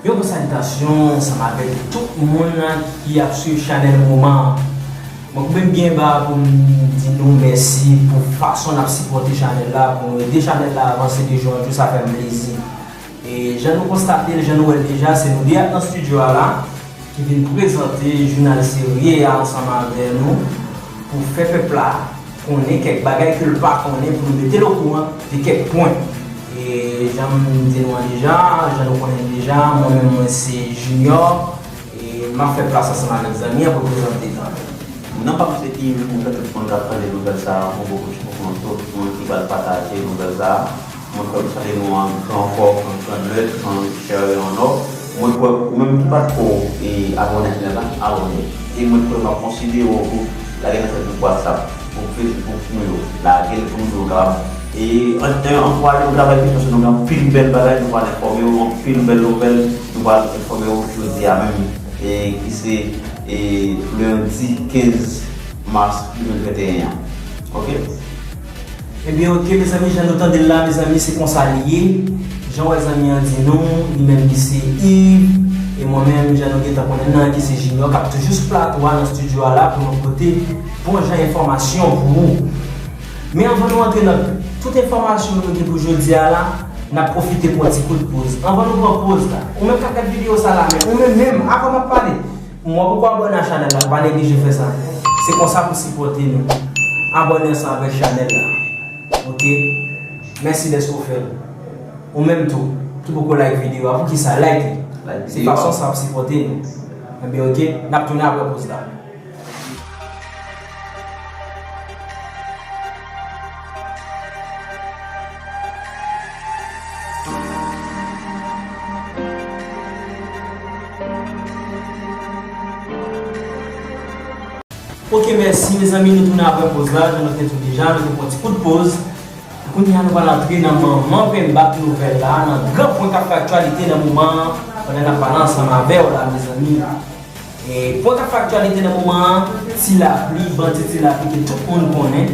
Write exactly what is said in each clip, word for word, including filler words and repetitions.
Yon gwo salitasyon ansanm avèk tout moun ki ap swiv chanèl Moman an. Mwen koupe m byen ba pou m di nou mèsi pou fason n ap sipòte chanèl la, pou nou ede chanèl la avanse de jou an jou, sa fè m plezi. E jan nou konstate l, jan nou wè l deja, se nou de ak nan estidyo a la, ki vin prezante jounal serye a ansanm avè nou, pou fè pèp la konnen kèk bagay ke l pa konnen, pou nou mete l okouran de kèk pwen. E jan m di nou an deja, jan nou konnen l deja, mwen menm mwen se Junior, e m ap fè plas ansanm avèk zanmi an pou prezante l. Nan pa m se Yves, mwen fè tout moun k ap tande nouvèl sa a, yon gwo kouch pou nou tout, moun ki pral pataje nouvèl sa a. Mwen kwè m salye nou an gran fò, an gran lèt, an chè e an nò. Mwen kwè ou menm ki pa t ko e abòne ak chanèl la, abòne. E mwen kwè m ap konsidere w pou lage nan sèt gwoup WhatsApp, gwoup Facebook nou yo, lage l pou nou tou kapab. E an- e ankouraje nou travay plis paske nou gen anpil bèl bagay, nou pral enfòme w, anpil bèl nouvèl, nou pral enfòme w jodi a menm, e ki se e lendi kenz mas de mil venteyen an. Ok? Ebyen, ok, mezanmi, jan nou tande l la, mezanmi, se konsa li ye. Jan w wè zanmi an di nou, li menm li se Yves, e mwen menm, jan nou gentan konnen nan, ki se Junior, k ap toujou sou plato a, nan estidyo a la, pou nou pote bon jan enfòmasyon pou ou. Men anvan nou antre nan tout enfòmasyon nou gen pou jodi a la, n ap pwofite pran ti kout poz. Anvan nou pran poz la, ou menm k ap gad videyo sa la, men ou menm menm, avan m ap pale, m wè poko abòne a chanèl la, pa neglije fè sa. Se konsa pou sipòte nou. Abòne ansanm avèk chanèl la. Ok? Mèsi dèske w fè l. Ou menm tou, ki poko like videyo a, poukisa like li? Se fason sa ap sipòte nou. Ebyen, ok, n ap tounen apre poz la. Ok, mèsi, mezanmi, nou tounen apre poz la, jan nou te di w deja, nou te pran ti kout poz. Kounye a, nou pral antre nan manman penbak nouvèl la, nan gran pwen k ap fè aktyalite nan moman an, pandan n ap pale ansanm avè w la, mezanmi. E pwen k ap fè aktyalite nan moman an, Ti Lapli, bandi Ti Lapli ke tout moun konnen,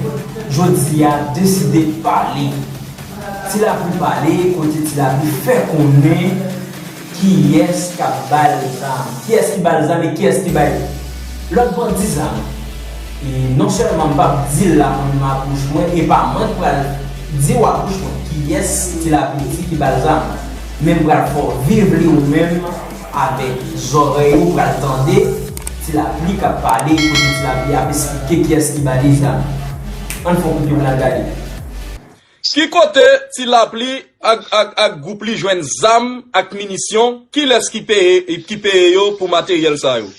jodi a deside pale. Ti Lapli pale, kote Ti Lapli fè konnen kiyès k ap ba l zam, kiyès ki ba l zam e kiyès ki bay lòt bandi zam. E non sèlman m p ap di l la mwen menm a bouch mwen, e pa mwen k pral di w a bouch mwen kiyès Ti Lapli di ki ba l zam, men m pral fè w viv li ou menm avèk zòrèy ou, pral tande Ti Lapli k ap pale, kote Ti Lapli ap esplike kiyès ki ba li zam. Ann fè yon kout pye pou n al gade. Ki kote Ti Lapli ak, ak, ak gwoup li jwenn zam ak minisyon? Kilès ki peye, ki peye yo pou materyèl sa yo?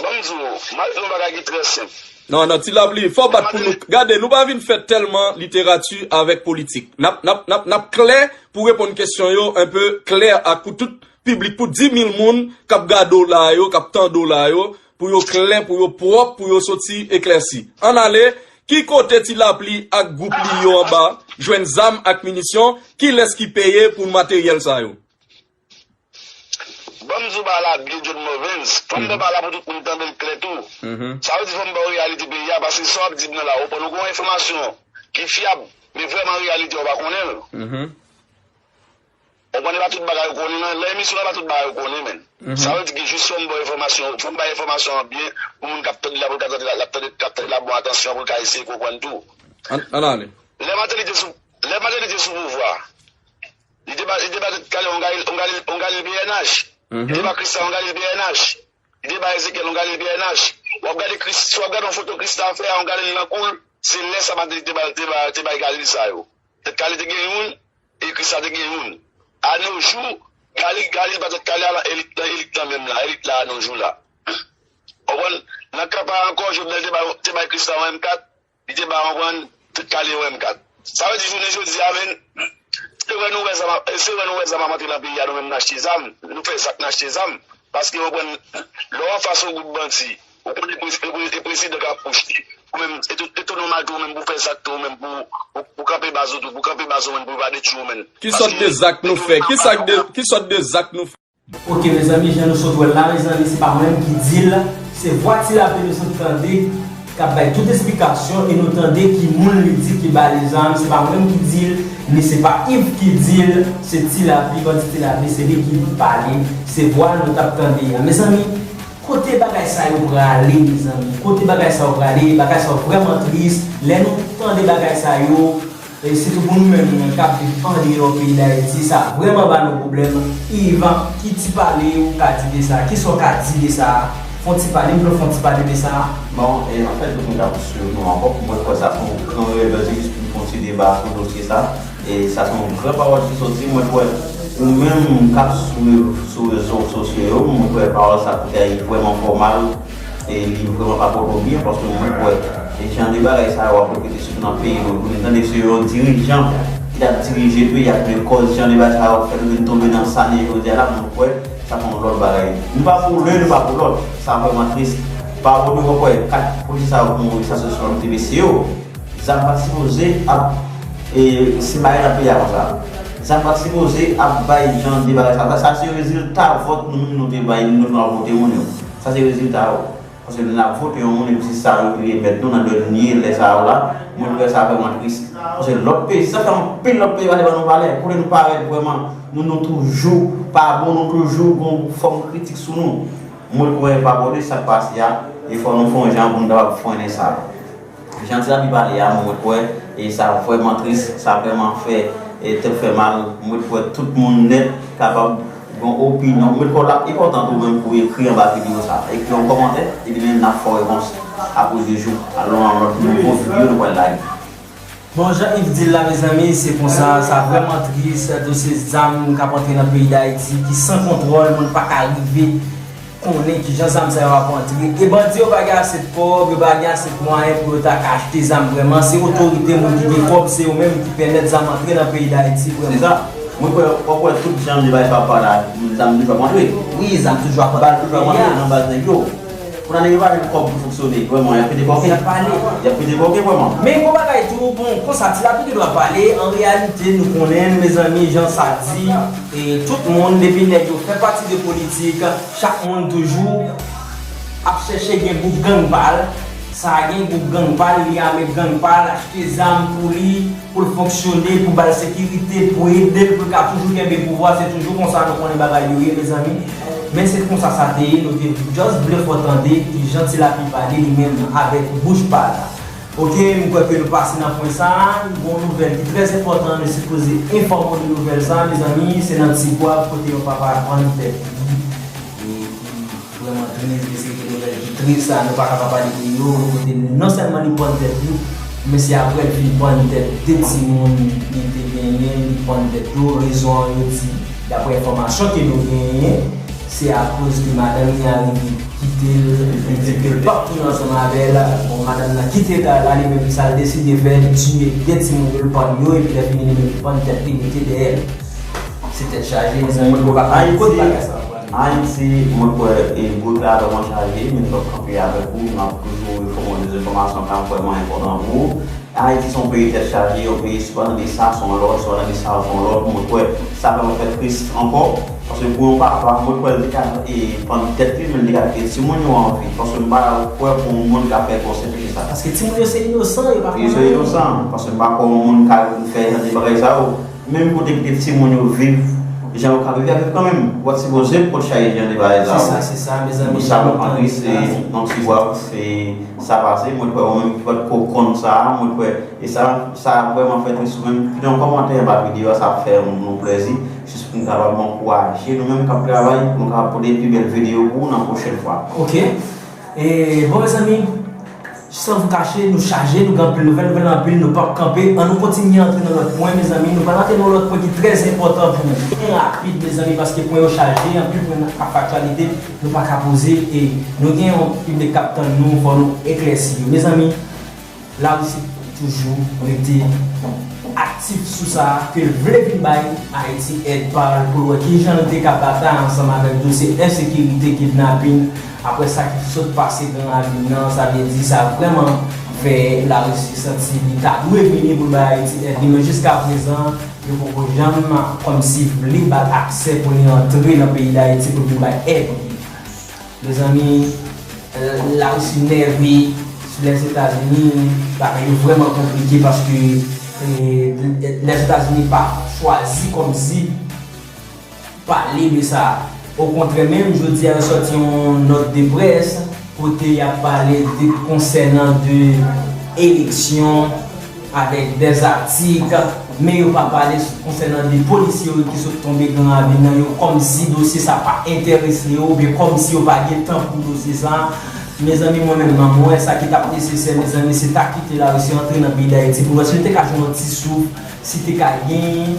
Ban m di w, m al di w yon bagay ki trè senp. Non, non, Ti Lapli, fò w bat pou nou. Gade, nou pa vin fè tèlman literati avèk politik. N ap, n ap, n ap, n ap klè pou reponn kesyon yo, enpe klè ak pou tout piblik, pou di mil moun k ap gade w la yo, k ap tande w la yo, pou yo klè, pou yo pwòp, pou yo soti eklèsi. Ann ale, ki kote Ti Lapli ak gwoup li yo anba jwenn zam ak minisyon? Kilès ki peye pou materyèl sa yo? Ban m di w bagay la byen, John Morvens. Fò m fè bagay la pou tout moun tande l klè tou. Sa vle di fò m ba w reyalite peyi a, paske sa w ap di m nan la, ou konprann, ou gen yon enfòmasyon ki fyab, men vrèman reyalite a ou pa konnen l. Ou konprann, e pa tout bagay ou konnen nan, nan emisyon an, e pa tout bagay ou konnen, men. Sa vle di ke jis fò m ba w enfòmasyon, fò m bay enfòmasyon an byen, pou moun k ap tande la, pou l ka tande la, l ap tande, k ap tande la bon atansyon, pou l ka eseye konprann tou. Ann, ann ale. Lè Martelly te sou, lè Martelly te sou pouvwa, li te ba, li te ba tèt kale yon galil, yon galil, yon galil P N H. Li te ba Christa yon galil P N H. Li te ba Ezekiel yon galil P N H. W ap gade Chris, si w ap gade yon foto Christa fè a, yon galil nan kou l, se lè sa Martelly te ba, te ba, te bay galil sa yo. Tèt kale te gen youn, e Christa te gen youn. A no jou, galil, galil ba tèt kale a lan elit, lan elit lan menm la, elit la a no jou la. Ou konprann? Nan kanpay ankò, Jovenel te bay, te bay Christa yon M kat, li te ba, ou konprann, tèt kale yon M kat. Sa vle di jounen jodi a, men, se wè nou wè zam ap, se wè nou wè zam ap antre nan peyi a, nou menm n achte zam, nou fè zak n achte zam. Paske, ou konprann, lè w anfas yon gwoup bandi, ou konnen prezi-, e pre-, e prezidan k ap pwoche, ou menm, e tou, e tou nòmal tou, ou menm pou fè zak tou, ou menm pou, pou, pou kanpe baz ou tou, pou kanpe baz ou menm, pou pa detwi ou menm. Ki sòt de zak nou fè? Ki sòt de, ki sòt de zak nou fè? Ok, mezanmi, jan nou sot wè l la, mezanmi, se pa mwen menm ki di l, se vwa Ti Lapli nou sot tande, k ap bay tout esplikasyon, e nou tande ki moun li di ki ba li zam, se pa mwen menm ki di l, Li se pa Yves ki di l, se Ti Lapli, bandi Ti Lapli, se li ki pale, se vwa l nou t ap tande a. Mezanmi, kote bagay sa yo prale, mezanmi? Kote bagay sa yo prale? Bagay sa yo vrèman tris. Lè nou tande bagay sa yo, e sitou pou nou menm k ap viv andeyò peyi Dayiti, sa vrèman ba nou pwoblèm. Yves, ki ti pale ou ka di de sa? Kisa w ka di de sa? Fè yon ti pale, m vle w fè yon ti pale de sa. Bon, e anfèt, tout moun k ap swiv nou ankò, mwen kwè sa se yon gran revè, se jis pou n fè yon ti deba sou dosye sa. E sa se yon gran pawòl ki soti, mwen kwè ou menm k ap swiv sou rezo sosyo yo, mwen kwè pawòl sa pou tèt li vrèman fè w mal, e li vrèman pa pote w byen, paske mwen kwè e jan de bagay sa yo ap repete sitou nan peyi nou, pou n tande se yon dirijan ki t ap dirije peyi ak de kòz jan de bagay sa yo fè nou vin tonbe nan sa n ye jodi a la, mwen kwè sa se yon lòt bagay. Nou pa pou youn, nou pa pou lòt, sa vrèman tris. Pawòl nou wè kat polisye sa yo mouri, sa se sou M T V C yo. Zam pa t sipoze ap e, simaye nan peyi a konsa. Zam pa t sipoze ap bay jan de bagay sa. Sa, sa se rezilta vòt nou menm nou te bay, nou te vote moun yo. Sa se rezilta yo. Paske lè n ap vote yon moun epi se sa yo ki vin mèt nou nan dènye lè sa yo la, mwen kwè sa vrèman tris. Paske lòt peyi, sa fè anpil lòt peyi pase ban nou valè. Kote nou parèt vrèman, nou, nou toujou pa bon, nou toujou gon fòm kritik sou nou. Mwen kwè pa bon de sa k pase a, e fò nou fè yon jan pou nou kapab frennen sa. Jan Ti Lapli pale a, mwen kwè, e sa vrèman tris, sa vrèman fè e tèt fè mal. Mwen kwè tout moun nèt kapab gen yon opinyon. Mwen kwè l ap enpòtan tou menm pou w ekri anba videyo sa. Ekri yon kòmantè, epi men n ap fè w repons apre de jou. Alò, nan lòt nouvo videyo nou pral lage. Bon, jan Yves di l la, mezanmi, se konsa, sa vrèman tris, dosye zam k ap antre nan peyi Dayiti, ki san kontwòl, moun pa ka rive konnen kijan zam sa yo ap antre. E bandi yo pa gen ase de kòb, yo pa gen ase de mwayen pou yo ta ka achte zam vrèman. Se otorite, moun ki gen kòb, se yo menm ki pèmèt zam antre nan peyi Dayiti vrèman. Se sa. Mwen kwè, w ap wè tout jan de bagay sa w ap pale a, zam toujou ap antre. Wi, zam toujou ap antre. Bal toujou ap antre nan baz nèg yo. Kounye a nèg yo pa jwenn kòb pou fonksyone. Vrèman, y ap pete kòken. Y ap pale. Y ap pete kòken vrèman. Men gon bagay tou, bon, konsa, Ti Lapli gen dwa pale, an reyalite, nou konnen, mezanmi, jan sa di, e tout moun, depi nèg yo fè pati de politik, chak moun toujou ap chèche gen gwoup gang pa l. Sa gen gwoup gang pa l, li ame gang pa l, achte zam pou li, pou l fonksyone, pou ba l sekirite, pou ede l, pou l ka toujou kenbe pouvwa. Se toujou konsa nou konnen bagay yo ye, mezanmi. Men se konsa sa te ye, nou te just vle fè w tande kijan Ti Lapli pale li menm avèk bouch pa l. Oke, m kwè ke nou pase nan pwen sa a, gon nouvèl ki trè enpòtan, nou sipoze enfòme w de nouvèl sa a, mezanmi, se nan Ti Gwav kote yon papa pann tèt li, e ki vrèman tris, men se te nouvèl ki tris sa, nou pa ka pa pale de yo, kote non sèlman li pann tèt li, men se apre l fin pann tèt de timoun li te genyen, li pann tèt yo, rezon an yo di, daprè enfòmasyon ke nou genyen, se akoz ke madanm li arive kite l, li di ke l p ap tounen ansanm avè l. Bon, madanm nan kite kay la, li menm sa l deside fè, li tiye de timoun yo, l pann yo, epi lè fini li menm li pann tèt li mete dèyè l. Se tèt chaje, mezanmi, nou pa ka konn kote bagay sa ap prale. Ayiti, mwen kwè, e, bout la vrèman chaje, men nou p ap kanpe avèk ou, n ap toujou enfòme w de enfòmasyon k ap vrèman enpòtan pou ou. Ayiti se yon peyi tèt chaje, yon peyi si w pa tande sa, se yon lòt, si w pa tande sa, se yon lòt. Mwen kwè sa vrèman fè tris ankò. Paske pou yon papa, mwen kwè l te ka, e, pann tèt li, men l te ka kite timoun yo an vi. Paske m pa kwè pou yon moun ka fè gwosè peche sa. Paske timoun yo se inosan, yo pa konnen. Yo se inosan, paske m pa kwè yon moun ka fè jan de bagay sa yo. Menm pou te kite timoun yo viv jan yo ka viv, y ap viv kanmenm. Ou pa t sipoze pot chaje jan de bagay sa yo. Se sa, se sa, mezanmi. Sa vrèman tris, se yon Ti Gwav, se sa pase. Mwen kwè ou menm ki pa t ko konn sa, mwen kwè, e sa, sa vrèman fè tris ou menm. Kite yon kòmantè anba videyo a, sa ap fè nou plèzi. Jis pou n kapab ankouraje nou menm k ap travay, pou nou kapab pote pi bèl videyo pou ou nan pwochèn fwa. Oke. E, bon, mezanmi, San vous cacher, nou chaje, nou gen anpil nouvèl, nouvèl anpil, nou p ap kanpe. Ann nou kontinye antre nan lòt pwen, mezanmi. Nou pral antre nan yon lòt pwen ki trè enpòtan pou nou. Byen rapid, mezanmi, paske pwen yo chaje, anpil pwen ap aktyalite, nou pa ka poze, e nou gen yon piblik k ap tann nou, fò nou eklèsi yo. Mezanmi, Larisi toujou rete aktif sou sa, ke l vle vin bay Ayiti èd pa l pou l wè kijan l te ka batay ansanm avèk dosye ensekirite, kidnapin, apre sa ki sot pase Gran Ravin nan, sa vle di sa vrèman fè Larisi santi li ta dwe vini pou l bay Ayiti èd li, men jiskaprezan, yo poko janm kòmsi vle ba l aksè pou li antre nan peyi Dayiti pou l vin bay èd li. Mezanmi, Larisi nève sou Lèzetazini, bagay yo vrèman konplike paske e, Lèzetazini pa chwazi kòmsi pale de sa. Okontrè menm, jodi a yo sòti yon nòt de près kote y ap pale de konsènan de eleksyon avèk dèzatik, men yo pa pale konsènan de polisye yo ki sot tonbe Gran Ravin nan yo, kòmsi dosye sa pa enterese yo, oubyen kòmsi yo pa gen tan pou dosye sa. Mezanmi, mwen menm, mwen wè sa ki t ap nesesè, mezanmi, se ta kite Larisi antre nan peyi Dayiti pou wè si nou te ka jwenn yon ti souf, si te ka gen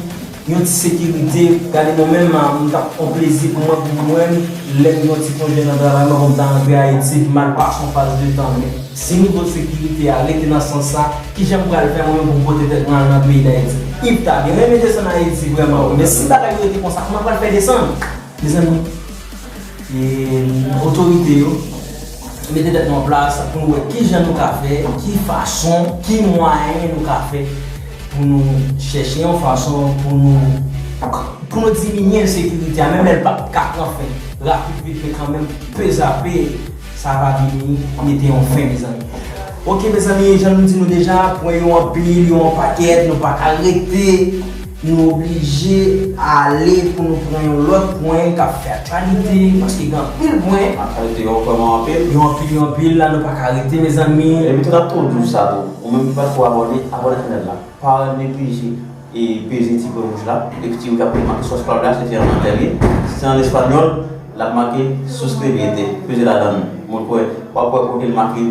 yon ti sekirite. Gade, mwen menm, m t ap yon plezi pou mwen, pou mwen, lè m gen yon ti konje nan travay mwen, pou m ta antre Ayiti, pou m al pase yon pas de tan. Men si nivo sekirite a rete nan sans sa, kijan m pral fè mwen menm pou m pote tèt mwen al nan peyi Dayiti? Yves ta byen renmen desann Ayiti vrèman, wi. Men si bagay yo rete konsa, kòman pral fè desann? Mezanmi, e, otorite yo, mete tèt nou an plas pou nou wè kijan nou ka fè, ki fason, ki mwayen nou ka fè pou nou chèche yon fason pou nou, pou nou diminye ensekirite a, menm lè l p ap ka pran fen rapid vit, men kanmenm, pezapè, sa va vini mete yon fen, mezanmi. Oke, mezanmi, jan nou di nou deja, pwen yo anpil, yo an pakèt, nou pa ka rete, nou oblije ale pou nou pran yon lòt pwen k ap fè aktyalite, paske gen anpil pwen. Aktyalite yo vrèman anpil. Yo anpil, yo anpil, la nou pa ka rete, mezanmi. Epi tou, n ap tou di w sa tou, ou menm ki pa t ko abòne, abòne chanèl la. Pa neglije e peze ti pwen wouj la, epi ti wouj la pou make subscribe la, se te an anglè li. Si se an espanyòl, l ap make suscribirte. Peze ladan l. Mwen kwè, w ap wè kote l make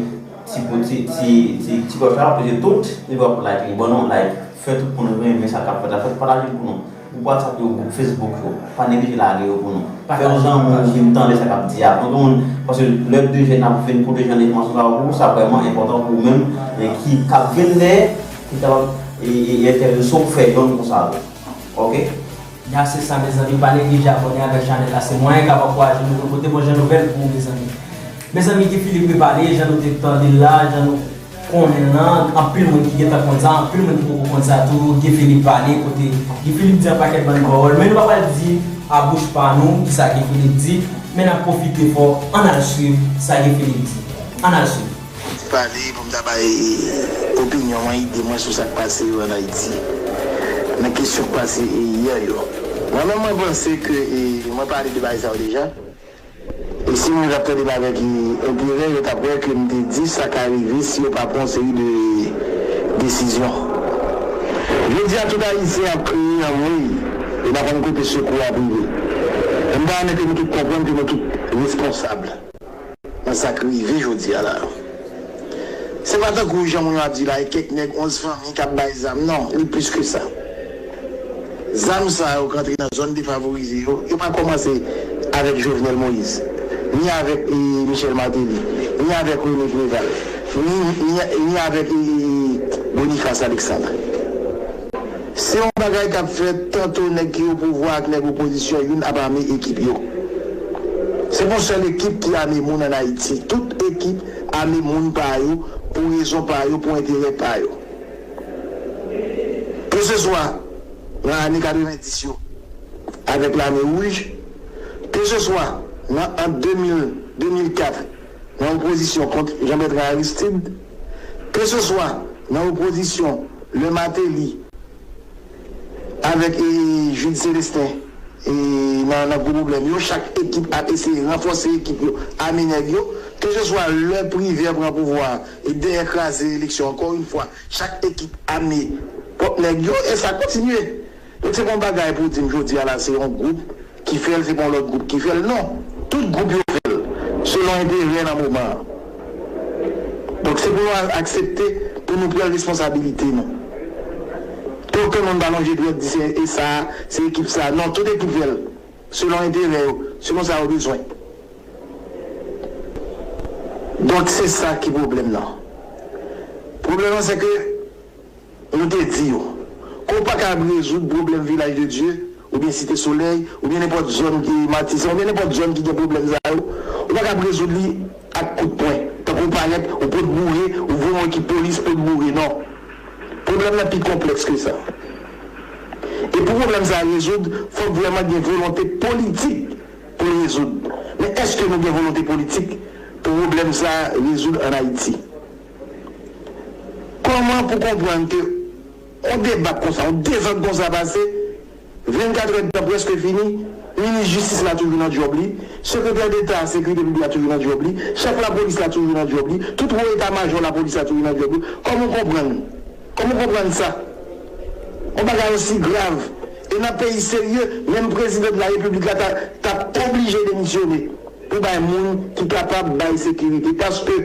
ti, ti, ti, ti, ti klòch la, peze tout, epi w ap like li. Ban nou like. Fè tout moun renmen sa k ap fèt la. Fè pataje l pou nou. Gwoup WhatsApp yo, gwoup Facebook yo. Pa neglije lage yo pou nou. Fè yon zanmi w vin tande sa k ap di a. Yon moun, paske lè de jèn ap vin pou de jèn enfòmasyon sa yo pou ou, sa vrèman enpòtan pou ou menm, e ki, k ap vin dèyè, ki kapab e, e, e enterese w fè yonn konsa tou. Oke? Ya, se sa, mezanmi, pa neglije abòne avèk chanèl la. Se mwayen k ap ankouraje nou pou pote bon jan nouvèl pou ou, mezanmi. Mezanmi, Guy Philippe repale, jan nou te tande l la, jan nou konnen l lan, anpil moun ki gentan konn sa, anpil moun ki poko konn sa tou, Guy Philippe pale, kote Guy Philippe di yon pakèt bann pawòl, men nou pa pral di a bouch pa nou kisa Guy Philippe di, men n ap pwofite fò, ann al swiv sa Guy Philippe di. Ann al swiv. Pale pou m ta bay opinyon mwen, ide mwen sou sa k pase yo ann Ayiti. Nan kesyon k pase, e, yè yo. Mwen menm, mwen panse ke, e, mwen pale de bagay sa yo deja. E si moun yo t ap tande m avèk, e, enterè, yo t ap wè ke m te di sa ka rive si yo pa pran yon seri de desizyon. Jodi a, tout Ayisyen ap kriye anmwey, yo pa konn kote sekou ap rive. E m ta renmen ke nou tout konprann ke nou tout responsab nan sa k rive jodi a la. Se pa tankou jan moun yo ap di la, e kèk nèg onz fanmi k ap bay zam. Non, li plis ke sa. Zam sa yo k rantre nan zòn defavorize yo, yo pa kòmanse avèk Jovenel Moïse, ni avèk, e, Michel Martelly, ni avèk René Préval, ni, ni, ni avèk, e, e, e, Boniface Alexandre. Se yon bagay k ap fèt tanto nèg ki o pouvwa ak nèg opozisyon, youn ap ame ekip yo. Se pa yon sèl ekip ki ame moun ann Ayiti. Tout ekip ame moun pa yo, pou rezon pa yo, pou enterè pa yo. Keseswa nan ane katrevenndis yo, avèk Lame Wouj, keseswa nan, ant de mil, de mil kat, nan opozisyon kont Jean Bertrand Aristide, keseswa nan opozisyon lè Martelly avèk, e, Jude Célestin, e, nan, nan gwo pwoblèm yo, chak ekip ap eseye ranfòse ekip yo, ame nèg yo, keseswa lè Privert pran pouvwa a, e dèyè kraze eleksyon, ankò yon fwa, chak ekip ame pwòp nèg yo, e sa kontinye. Donk, se pa yon bagay pou w di m jodi a la, se yon gwoup ki fè l, se pa yon lòt gwoup ki fè l. Non. Tout gwoup yo fè l selon enterè nan moman an. Donk, se pou nou a-, aksepte pou nou pran responsabilite nou. Ke okenn moun pa lonje dwèt di se, e sa, se ekip sa. Non, tout ekip fè l selon enterè yo, selon sa yo bezwen. Donk, se sa ki pwoblèm nan. Pwoblèm nan, se ke nou te di yo, ke w pa kab rezoud pwoblèm Vilaj de Dye, oubyen Site Solèy, oubyen nenpòt zòn ki Matisan, oubyen nenpòt zòn ki gen pwoblèm sa yo, ou pa kab rezoud li ak kout pwen. Tankou w parèt, ou pot boure, ou voye yon ekip polis pot boure, non. Pwoblèm nan pi konplèks ke sa. E pou pwoblèm sa a rezoud, fòk vrèman gen volonte politik pou l rezoud. Men èske nou gen volonte politik pou pwoblèm sa a rezoud ann Ayiti? Kòman pou konprann ke Yon debak konsa, yon dezòd konsa pase, vennkat è tan prèske fini, minis jistis la toujou nan djòb li, sekretè deta sekirite piblik la toujou nan djòb li, chèf lapolis la toujou nan djòb li, tout wo eta majò lapolis la toujou nan djòb li. Kòman w konprann? Kòman w konprann sa? Yon bagay osi grav. E nan peyi serye, menm prezidan de la repiblik la ta, ta oblije demisyone pou bay moun ki kapab bay sekirite. Paske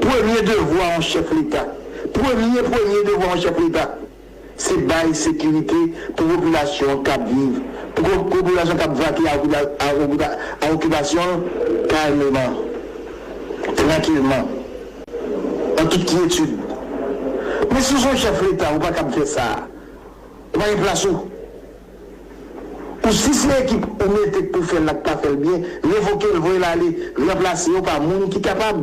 premye devwa yon chèf leta, premye, premye devwa yon chèf leta, se bay sekirite pou popilasyon k ap viv, pou po- popilasyon k ap vake a okipa- a okipa- a okipasyon l kalmeman, trankilman, an tout kyetid. Men si w se yon chèf leta, ou pa kab fè sa. Ou pa gen plas ou. Ou si se ekip ou mete k pou fè l la k pa fè l byen, revoke l, voye l ale, ranplase yo pa moun ki kapab.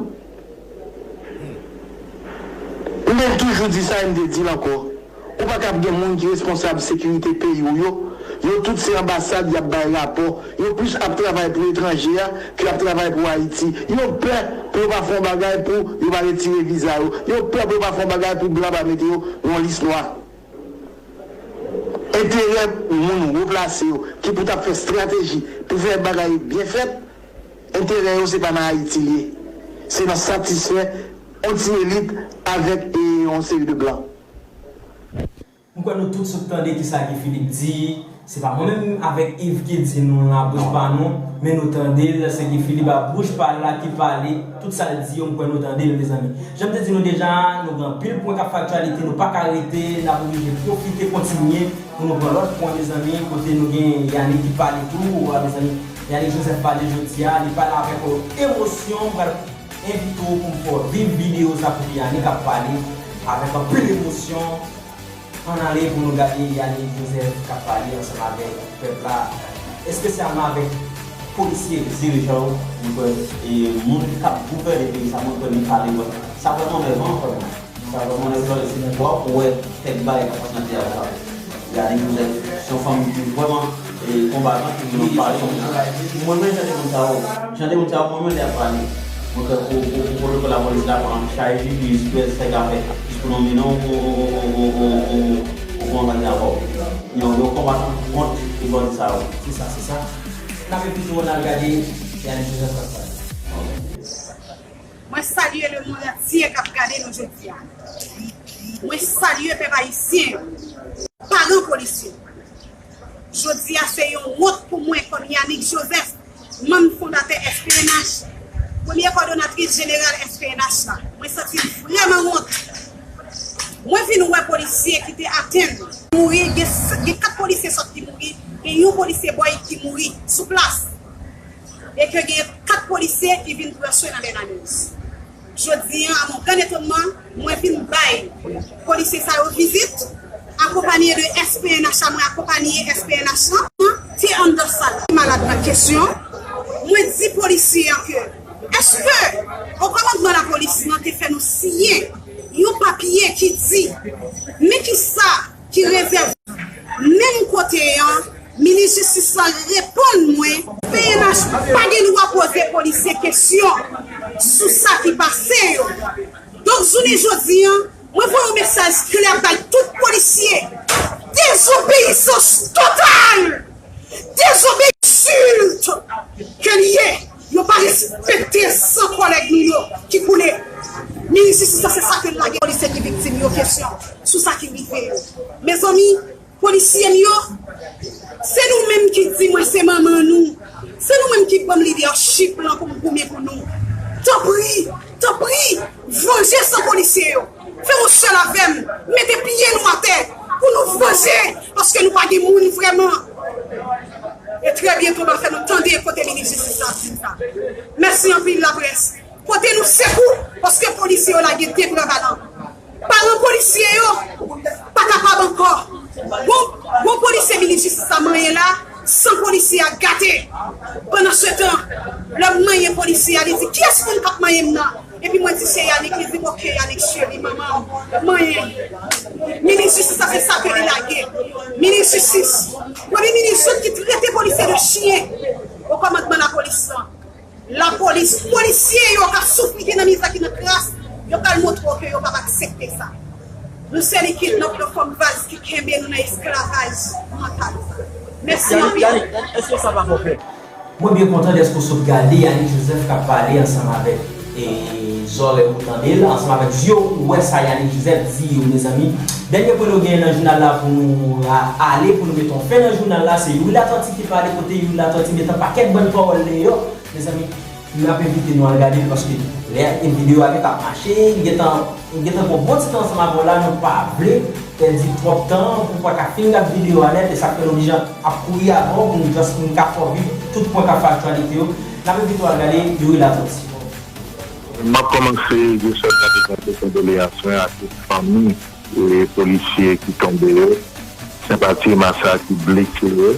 M te toujou di sa e m te di l ankò. Ou pa kab gen moun ki responsab sekirite peyi w yo. Yo tout se anbasad y ap bay rapò. Yo plis ap travay pou etranje a ke ap travay pou Ayiti. Yo pè pou yo pa fè yon bagay pou yo pa retire viza yo. Yo pè pou yo pa fè yon bagay pou blan pa mete yo nan yon lis nwa. Enterè moun wo plase yo ki pou t ap fè estrateji pou fè bagay yo byen fèt, enterè yo se pa nan Ayiti l ye. Se nan satisfè yon ti elit avèk e yon seri de blan. M kwè nou tout sot tande kisa Guy Philippe di. Se pa mwen menm avèk Yves ki di nou nan bouch pa nou, men nou tande l, se Guy Philippe a bouch pa l la ki pale, tout sa l di yo, m kwè nou tande l, mezanmi. Jan m te di nou deja, nou gen anpil pwen k ap fè aktyalite, nou pa ka rete, n ap oblije pwofite kontinye pou nou pran lòt pwen, mezanmi, kote nou gen Yanick ki pale tou, a, mezanmi. Yanick Joseph pale jodi a, li pale avèk emosyon, m pral envite w pou m fè w viv videyo sa kote Yanick ap pale avèk anpil emosyon. Ann ale pou nou gade Yanick Joseph k ap pale ansanm avèk pèp la, espesyalman avèk polisye, dirijan yo. Mwen kwè e moun k ap gouvène peyi sa, mwen kwè li pale vre. Sa vrèman nèvan frè mwen. Sa vrèman nèvan, se w ap wè kèk bagay k ap pase nan teyat la. Yanick Joseph se yon fanm ki vrèman e konbatan ki vin ap pale konsa. Mwen renmen jan de moun sa yo, jan de moun sa yo mwen renmen lè y ap pale. Mwen kwè pou pou pou pwotokòl lapolis la pran chay jipis, piyès sa y ka fè jis pou nonmen non yon yon yon yon yon yon yon yon konbatan kont e bandi sa yo. Se sa, se sa. N ap envite w n al gade Yanick Joseph k ap pale. Mwen salye lemonn antye k ap gade nou jodi a. Mwen salye pèp ayisyen yo, paran polisye. Jodi a se yon wont pou mwen kòm Yanick Joseph, manm fondatè S P N H, premye kòdonatris jeneral S P N H la. Mwen santi m vrèman wont. Mwen vin wè polisye ki te atenn mouri, gen kat polisye sòt ki mouri, gen yon polisye bòy ki mouri sou plas. E ke gen kat polisye ki vin pran swen nan Bènaniz. Jodi a, a mon gran etonman, mwen vin bay polisye sa yo vizit, akonpanye de S P N H la, mwen akonpanye S P N H lan, te anndan sal malad nan kesyon, mwen di polisye an ke, èske o kòmandman lapolis lan te fè nou siyen yon papye ki di, men kisa ki rezève menm kote an, minis jistis lan reponn mwen, P N H pa gen dwa poze polisye kesyon sou sa ki pase yo. Donk, jounen jodi an, mwen voye yon mesaj klè bay tout polisye, dezobeyisans total, dezobeyisans insilt ke l ye. Yo pa respekte san kòlèg nou yo ki koule. Minis jistis lan se sa ke l lage polisye ki viktim yo kesyon sou sa ki rive yo. Mezanmi, polisye m yo, se nou menm ki di mwen se manman nou. Se nou menm ki ban m leadership lan pou m goumen pou nou. Tanpri, tanpri, vanje san polisye yo. Fè yon sèl avè m, mete pye nou atè pou nou vanje, paske nou pa gen moun vrèman. E trè byento m a fè nou tande kote minis jistis la ap di sa. Mèsi anpil laprès. Pote nou sekou, paske polisye yo lage de bra balan. Paran polisye yo pa kapab ankò. Gon, gon polisye minis jistis la manyen la, san polisye a gate. Pandansetan, lè m manyen polisye a, li di, kiyès moun k ap manyen m nan? Epi mwen di se Yanick, li di m oke Yanick cheri manman w manyen. Minis jistis la se sa ke li lage. Minis jistis, premye minis sot ki trete polisye de chyen o kòmandman lapolis lan. Lapolis, polisye yo k ap soufri, ki nan mizè, ki nan kras, yo pral montre w ke yo p ap aksepte sa. Nou se likid, nou k nan fòm vaz ki kenbe nou nan esklavaj mantal. Mèsi anpil. Yannick, èske sa pa fè w pè? Mwen byen kontan dèske w sot gade Yannick Joseph k ap pale ansanm avèk e, zòrèy ou tande l, ansanm avèk zye w ou wè sa Yannick Joseph di yo, mezanmi. Dènye pwen nou genyen nan jounal la pou nou ale, pou nou mete yon fen nan jounal la, se Youri Latortue ki pale kote Youri Latortue mete yon pakèt bann pawòl deyò, mezanmi. M ap envite nou al gade l paske lè videyo a gentan ap mache, li gentan li gentan gon bon ti tan ansanm avè w la, nou pa vle pèdi twòp tan pou w pa ka fin gad videyo a nèt, e sa k fè nou oblije ap kouri avè w pou nou just pou nou ka fè w viv tout pwen k ap fè aktyalite yo. N ap envite w al gade Youri Latortue. M ap kòmanse, je swèt la prezante kondoleyans mwen a tout fanmi e polisye ki tonbe yo, senpati e masa ki blese yo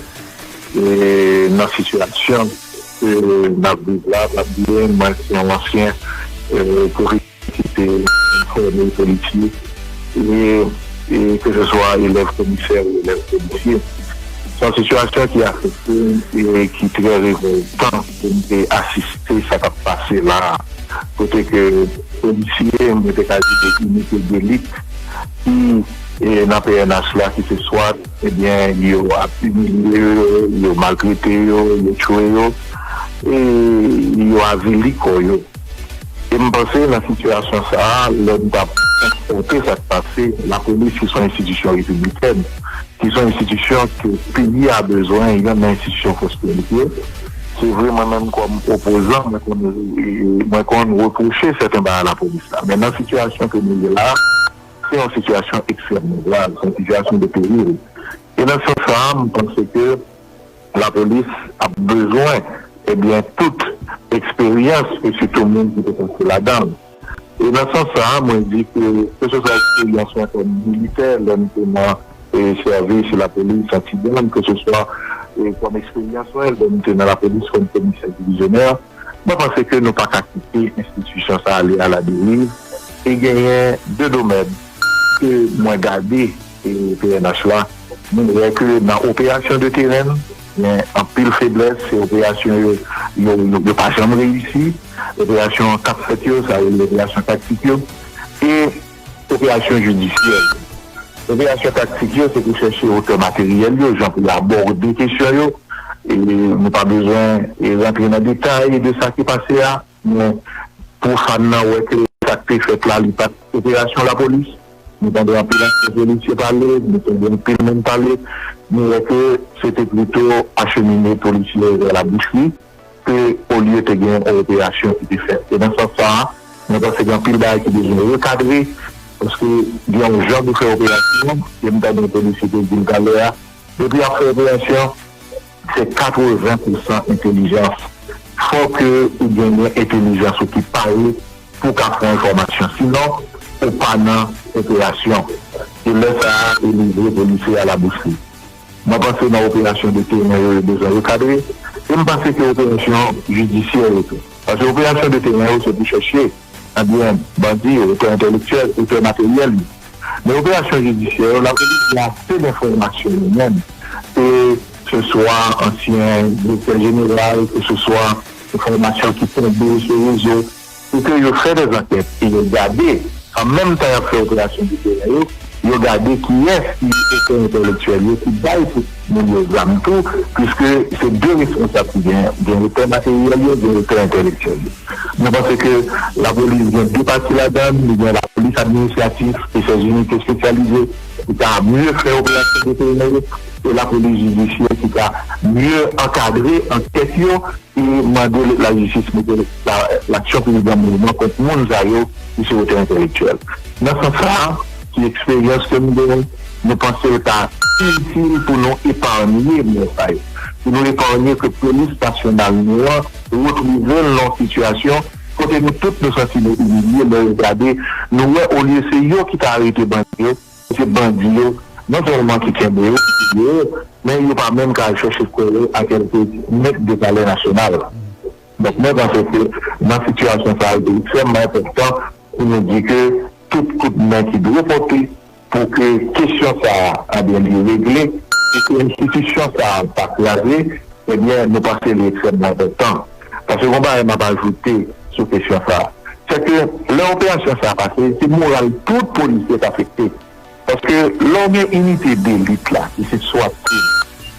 e nan sitiyasyon ke n ap viv la, pa bliye mwen se yon ansyen e polisye ki te fòme polisye e e ke se swa elèv komisè ou elèv polisye. Se yon sitiyasyon ki afekte m e ki trè revòltan pou m te asiste sa k ap pase la a. Kote ke polisye, mwen te ka di de inite delit ki e nan P N H la, ki se swa ebyen yo ap imilye yo, yo maltrete yo, yo tchwe yo, e yo avili kò yo. E m panse nan sitiyasyon sa a, lè n t ap konstate sa k pase, lapolis ki se yon enstitisyon repiblikèn, ki se yon enstitisyon ke peyi a bezwen, youn nan enstitisyon pwospere. Se vre, mwen menm kòm opozan, mwen konn, mwen konn repwoche sèten bagay lapolis la. Men nan sitiyasyon ke nou ye la, se yon sitiyasyon ekstrèmman grav, se yon sitiyasyon de peril. E nan sans sa a, m panse ke lapolis ap bezwen, ebyen, tout eksperyans e sitou moun ki te pase ladan l. E nan sans sa a, mwen di ke, ke se swa eksperyans mwen kòm militè, lè m te nan e, sèvis lapolis Antigwann, ke se swa e, kòm eksperyans mwen, lè m te nan lapolis kòm komisè divizyonè, mwen panse ke nou pa ka kite enstitisyon sa a ale aladeriv. E genyen de domèn ke mwen gade e, P N H la, mwen wè ke nan operasyon de teren, gen anpil feblès, se operasyon yo, yo, yo, yo pa janm reyisi, operasyon k ap fèt yo, sa yo rele operasyon taktik yo, e operasyon jidisyè yo. Operasyon taktik yo, se pou chèche otè materyèl yo, jan pou yo abòde kesyon yo, e nou pa bezwen e, rantre nan detay de sa ki pase a, men pwofàn nan wè ke sa k te fèt la, li pa t operasyon lapolis. Nou tande anpil ansyen polisye pale, nou tande anpil moun pale, nou wè ke se te plito achemine polisye vè labouch li, ke olye te gen yon operasyon ki te fèt. E nan sans sa a, mwen panse gen anpil bagay ki bezwen rekadre, paske gen yon jan pou fè operasyon, e m tande yon polisye te di m talè a, depi y ap fè operasyon, se katreven pousan entèlijans. Fò ke ou genyen entèlijans ou ki pare pou w ka fè yon enfòmasyon. Sinon, ou pa nan operasyon. E lè sa a, ou livre polisye a labouch li. Mwen panse nan operasyon de teren yo, yo bezwen rekadre. E m panse ke operasyon jidisyè yo tou. Paske operasyon de teren yo, se pou chèche, ebyen, bandi yo, otè entèlektyèl, otè materyèl yo. Men operasyon jidisyè yo, lapolis gen ase d enfòmasyon yo menm. Ke se swa ansyen direktè jeneral, ke se swa enfòmasyon ki tonbe sou rezo, pou ke yo fè dè ankèt e yo gade, an menm tan y ap fè operasyon de teren yo, yo gade kiyès ki otè entèlektyèl yo ki bay tout moun yo zam tou, piske se de responsab ki gen, gen otè materyèl yo, gen otè entèlektyèl yo. Mwen panse ke lapolis gen de pati ladan l, li gen lapolis administratif e sèz inite espesyalize ki ka mye fè operasyon de teren yo, e lapolis jidisyè ki ka mye ankadre ankèt yo, e mande lajistis mete laksyon piblik an mouvman kont moun sa yo ki se otè entèlektyèl. Nan sans sa a, ki eksperyans ke m genyen, nou panse l ka itil pou nou epanye moun sa yo. Pou nou epanye ke polis nasyonal nou an retwouve l nan yon sitiyasyon kote nou tout nou santi nou imilye lè yo gade, nou wè olye se yo ki ta arete bandi yo, se bandi yo, non sèlman ki kenbe yo, ki touye yo, men yo pa menm ka al chèche kò yo a kèlke mèt de Palè Nasyonal la. Donk, mwen panse ke nan sitiyasyon sa a, li ekstrèmman enpòtan pou nou di ke tout kout men ki dwe pote pou ke kesyon sa a, ebyen, li regle, e ke enstitisyon sa a pa kraze, ebyen, nou panse li ekstrèmman enpòtan. Paske gon bagay m ap ajoute sou kesyon sa a. Se ke lè operasyon sa a pase, se moral tout polisye k afekte. Paske lè w gen inite delit la, ki se SWAT team,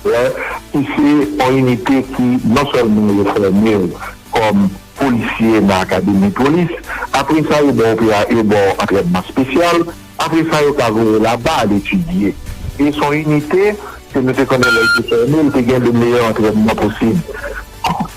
wè, ki se yon inite ki non sèlman yo fòme w kòm polisye nan akademi polis, apre sa, yo ba w opera-, yo ba w antrènman espesyal, apre sa, yo ka voye w laba al etidye. E se yon inite ke nou te konnen lè l te fòme, l te gen le meyè antrènman posib.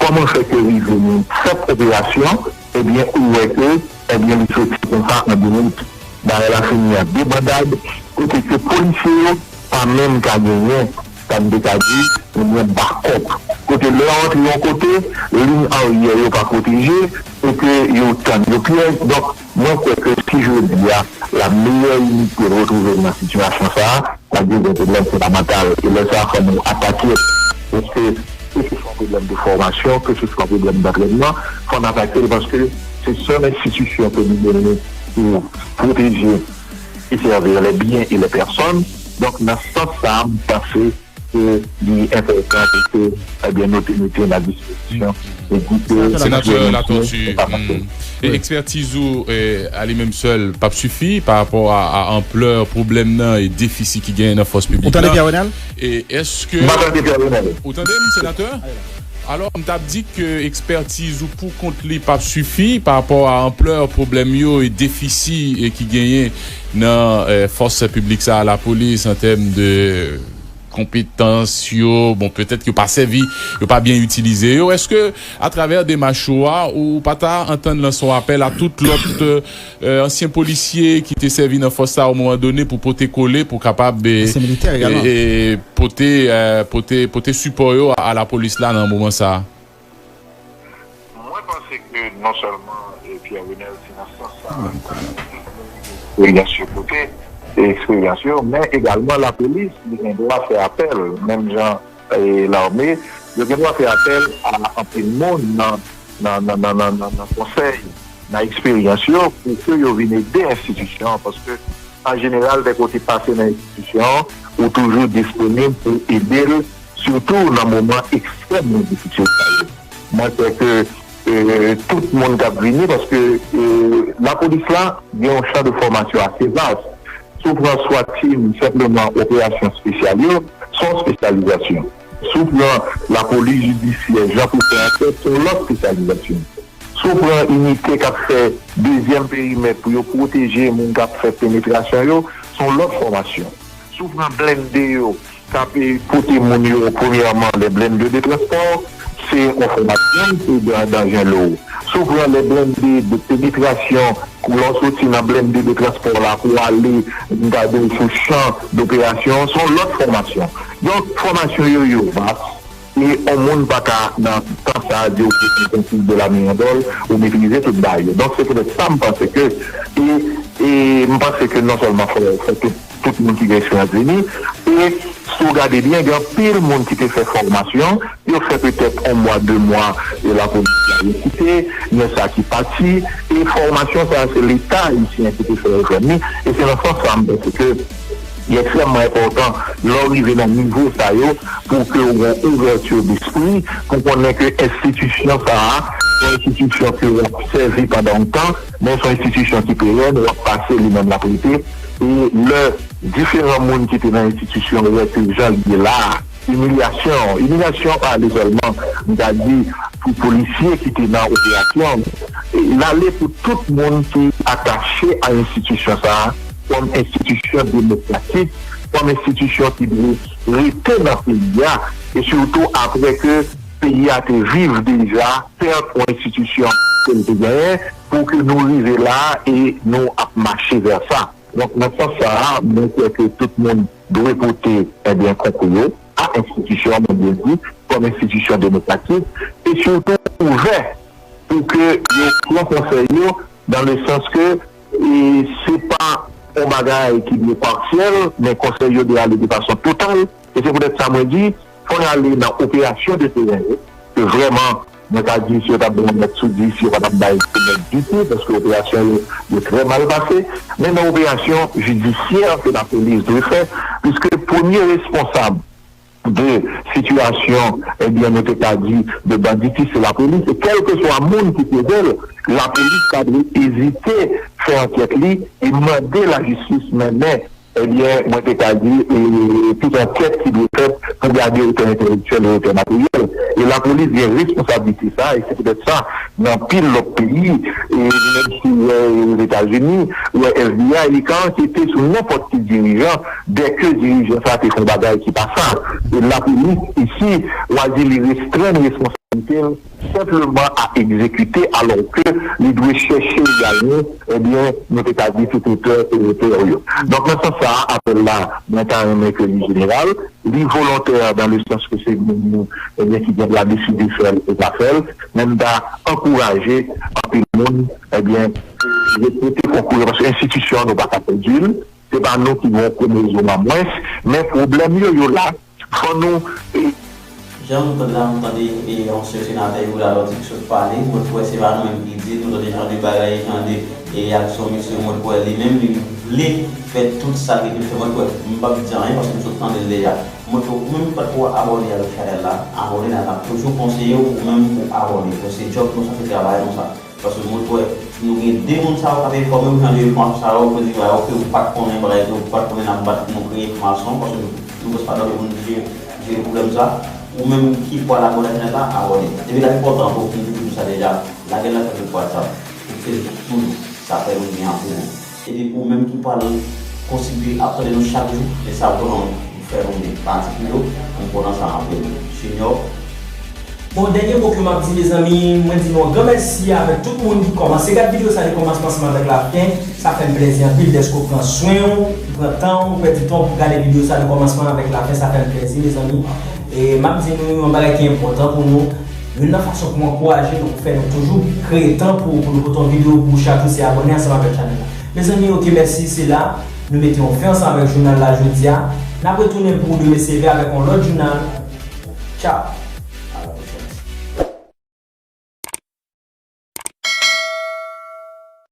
Kòman fè ke rive nan senp operasyon, ebyen, ou wè ke, ebyen, li soti konsa an de minit. Bagay la fini an debandad, kote ke polisye yo pa menm ka genyen, sa n te ka di, ebyen, bakòp. Kote lè yo antre yon kote, liy aryè yo pa pwoteje, e ke yo tann yo pyèj. Donk, mwen kwè ke si jodi a, la meyè inite retwouve l nan sitiyasyon sa a, sa vle di gen pwoblèm fondamantal. E lè sa a, fò nou atake l. Paske, keseswa pwoblèm de fòmasyon, keseswa pwoblèm dantrènman, fò n atake l paske se sèl enstitisyon ke nou genyen pou pwoteje e servir les biens et les personnes. Donk, nan sans sa a, m panse ke li enpòtan pou ke, ebyen, nou te mete l a dispozisyon. E di ke Senatè Latortue, hmm, e ekspètiz ou, e, a li menm sèl p ap sifi pa rapò a, a anplè pwoblèm nan e defisi ki genyen nan fòs piblik la. Ou tande, Pierre Renel? E èske... M pa tande, Pierre Renel. Ou tande m, senatè? Alò, m t ap di ke ekspètiz ou pou kont li p ap sifi pa rapò a anplè pwoblèm yo e defisi, e, ki genyen nan, e, fòs piblik sa a, lapolis, an tèm de konpetans yo, bon, petèt yo pa sèvi, yo pa byen itilize yo. Èske, atravè demach ou a, ou pa ta antann lanse yon apèl a tout lòt, e, ansyen polisye ki te sèvi nan fòs sa a o moman done pou pote kole, pou kapab, e, Ansyen militè egalman. E, e, pote, e, pote, pote sipò yo a, a lapolis la nan moman sa a? Mwen panse ke non sèlman, e, Pierre Renel, se nan sans sa a, eksperyans yo pote, e eksperyans yo, men egalman lapolis, li gen dwa fè apèl, menm jan, e, lame, yo gen dwa fè apèl a anpil moun nan, nan, nan, nan, nan, nan, nan konsèy, nan eksperyans yo, pou ke yo vin ede enstitisyon an, paske an jeneral, dèke w te pase nan enstitisyon an, ou toujou disponib pou ede l, sitou nan moman ekstrèmman difisil sa yo. Mwen kwè ke, e, tout moun k ap vini, paske, e, lapolis la gen yon chan de fòmasyon ase vas. Si w pran SWAT team, senpleman operasyon espesyal yo, se yon espesyalizasyon. Si w pran lapolis jidisyè, jan pou fè ankèt, se yon lòt espesyalizasyon. Si w pran inite k ap fè dezyèm perimèt pou yo pwoteje moun k ap fè penetrasyon yo, se yon lòt fòmasyon. Si w pran blende yo k ap, e, pote moun yo, premyèman, les blindés de transport, se yon fòmasyon, se dan, dan jan lo. Si w pran les blindés de pénétration, lè w soti nan blende de transpò la pou w ale, m ta di w, sou chan doperasyon, se yon lòt fòmasyon. Donk, fòmasyon yo, yo vas. E yon moun pa ka, nan tan sa a, di w ke se yon konkou de la mirandole, ou metrize tout bagay yo. Donk, se poutèt sa, m panse ke, e, e m panse ke non sèlman fò, fò tout, tout moun ki gen eksperyans vini, e si w gade byen, gen anpil moun ki te fè fòmasyon, yo fè petèt yon mwa, de mwa, e lapolis la rekite, gen sa ki pati, e fòmasyon sa a, se Leta ayisyen ki te fè yo jwenn li, e se nan sans sa a, m panse ke li ekstrèmman enpòtan lè w rive nan nivo sa yo pou ke w gen ouvèti despri, pou konnen ke enstitisyon sa a, se yon enstitisyon ke w ap sèvi pandan yon tan, men se yon enstitisyon ki perèn, w ap pase, li menm l ap rete. E lè diferan moun ki te nan enstitisyon yo wè ke jan l ye la a, imilyasyon, imilyasyon pa ale sèlman, m ta di, pou polisye ki te nan operasyon, l ale pou tout moun ki atache a enstitisyon sa a, kòm enstitisyon demokratik, kòm enstitisyon ki dwe rete nan peyi a, e sitou apre ke peyi a te viv deja pèt yon enstitisyon ke l te genyen, pou ke nou rive la a e nou ap mache vè sa. Donk, nan sans sa a, mwen kwè ke tout moun dwe pote, ebyen, konkou yo a enstitisyon an, mwen dwe di, kòm enstitisyon demokratik, e sitou ouvè pou ke yo pran konsèy yo, dans le sens que, e, se pa yon bagay ki dwe pasyèl, men konsèy yo dwe ale de fason total. E se poutèt sa mwen di, fò n ale nan operasyon de teren yo, ke vrèman, mwen ka di, si yo t ap bay yon mèt sou dis, yo pa t ap bay sou mèt ditou, paske operasyon yo, yo trè mal pase. Men nan operasyon jidisyè ke lapolis dwe fè, piske premye responsab de sitiyasyon, ebyen, nou te ka di, de banditis, se lapolis. E kèlkeswa moun ki poze l, lapolis pa dwe ezite fè ankèt li e mande lajistis mennen Ebyen, mwen te ka di, e, tout ankèt ki dwe fèt pou gade otè entèlektyèl e otè materyèl. E lapolis gen responsablite sa, e se poutèt sa, nan anpil lòt peyi, e menm si w wè Ozetazini, w wè F B I, li ka ankete sou nenpòt ki dirijan, dèke dirijan sa te fè yon bagay ki pa sa. E lapolis isi, w a di li restrenn responsablite l senpleman a egzekite, alò ke li dwe chèche egalman, ebyen, nou te ka di tout otè e otè yo. Donk, nan sans sa a, apèl la, mwen ta renmen ke li jeneral, li volontè dans le sens que se moun nou, ebyen, ki gen dwa deside fè l ou pa fè l, men m ta ankouraje anpil moun, ebyen, rekrite konkou yo, paske enstitisyon an nou pa ka pèdi l, se pa nou ki gen yon kromozòm an mwens, men pwoblèm yo, yo la, fò nou, e, Jan nou tande la, nou tande e ansyen senatè Youri Latortue ki sot pale, mwen kwè se pa nou menm ki di l, nou tande jan de bagay, jan de e aksyon misye, mwen kwè li menm li vle fè tout sa ke li fè, mwen kwè m p ap di anyen paske m sot tande l deja. Mwen kwè ou menm ki pa t ko abòne avèk chanèl la, abòne la, n ap toujou konseye w ou menm pou abòne, paske se djòb nou sa, se travay nou sa. Paske mwen kwè nou gen de moun sa yo k ap enfòme w jan de enfòmasyon sa yo, pou di bagay yo ke ou pa t konnen, bagay ke ou pa t konnen n ap bat pou nou kreye enfòmasyon, paske nou, nou prèske pa dòmi pou nou jere, jere pwoblèm sa. Ou menm ki pral abòne ak chanèl la, abòne. Depi l ap enpòtan pou ou, m toujou di sa deja, lage l nan fè gwoup WhatsApp, pou ke nou toujou sa fè nou gen an kourant. Epi ou menm ki pral kontinye ap tande nou chak jou, e sa vrèman fè nou gen pratik nou yo, m kontan sa anpil. Junior. Bon, dènye mo ke m ap di, mezanmi, mwen di nou yon gran mèsi avèk tout moun ki kòmanse gad videyo sa de kòmansman ansanm avèk lafen. Sa fè m plèzi anpil dèske w pran swen w, ou pran tan w, ou pèdi tan w pou gade videyo sa de kòmansman avèk lafen. Sa fè m plèzi, mezanmi. E m ap di nou yon bagay ki enpòtan pou nou. Youn nan fason pou ankouraje nou, pou fè nou toujou kreye tan pou, pou nou pote yon videyo pou chak jou, se abòne ansanm avèk chanèl la. Mezanmi, oke, mèsi, se la nou mete yon fen ansanm avèk jounal la jodi a. N ap retounen pou demen sevè avèk yon lòt jounal. Tchaw!